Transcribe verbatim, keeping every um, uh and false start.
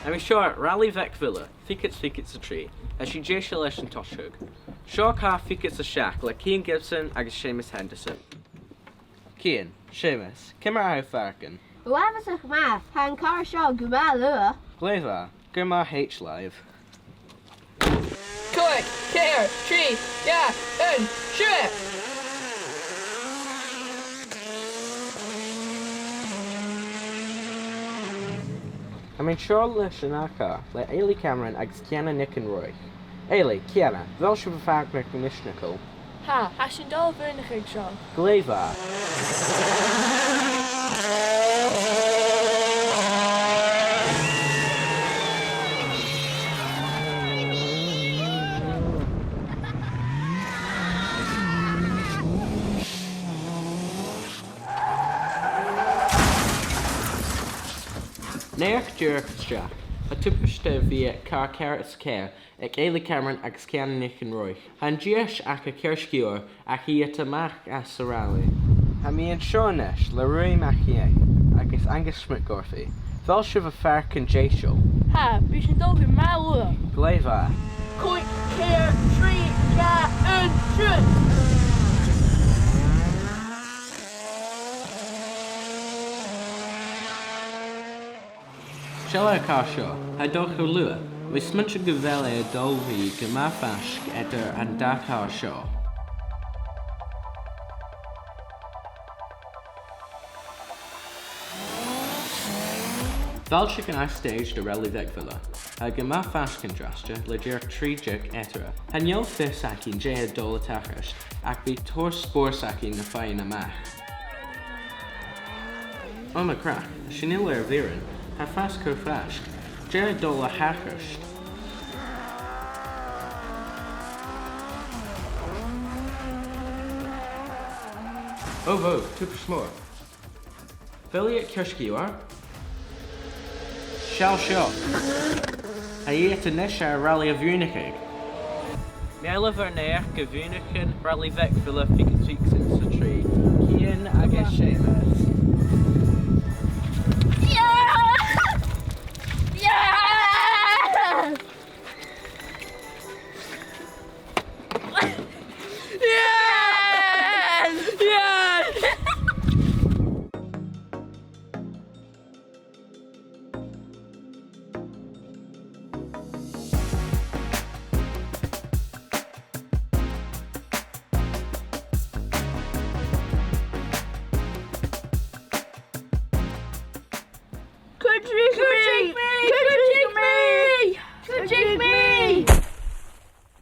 Tha mi seo air Rally Mhic Mhila, fichead fichead 's a trì. Tha sinn deiseil leis an toiseach. Seo car fichead 's a seachd le Cian Gibson agus Seumas Henderson. Cian, Seumas, ciamar a tha sibh a' faireachdainn? Uabhasach math, tha an càr seo gu math luath. Glè mhath, gu math thèid leibh. Còig, ceithir, trì, dhà, aon, siuthad! Tha mi an seo leis an ath chàr, le Eilidh Cameron agus Ciana NicIllFhinnein. Eilidh, Ciana, a bheil sibh a' faireachdainn nas fheàrr a-nis? Tha, tha sinn a' dol a bhuannachadh seo. Glè mhath. Naidheachd dìreach a-steach, tha tubaist a' bhith aig càr ceithir is ceithir, aig Eilidh Cameron agus Ciana NicIllFhinnein. Tha an dithis aca ceart gu leòr, ach tha iad a-mach às an rally. Tha mi an seo a-nis le Ruairidh MacFhionghain agus Angus McGorphy. A bheil sibh a' faireachdainn deiseil? Tha, bidh sinn a' dol gu math luath. Glè mhath. Còig, ceithir, trì, dhà, aon, siuthad! Seall air a' chàr seo, tha e a' dol cho luath. Tha mi a' smaoineachadh gu bheil e a' dol a bhith gu math faisg eadar an dà chàr seo. Fàilte gu an ath stage de Rally Mhic Mhila. Tha e gu math faisg an-dràsta le dìreach trì deug eatarra. Chan eil fios againn dè tha a' dol a thachairt, ach bidh tòrr spòrs againn na faighinn a-mach. Oh mo chreach, chan eil e air bhioran, tha e a' fàs cho faisg. Dè tha a' dol a thachairt? Oh bhò, tubaist mòr. A bheil iad ceart gu leòr? Seall seo. Tha iad a-nis air an rally a bhuannachadh. Meal do naidheachd a' bhuannachadh Rally Mhic Mhila fichead fichead 's a trì. Cian agus Seumas.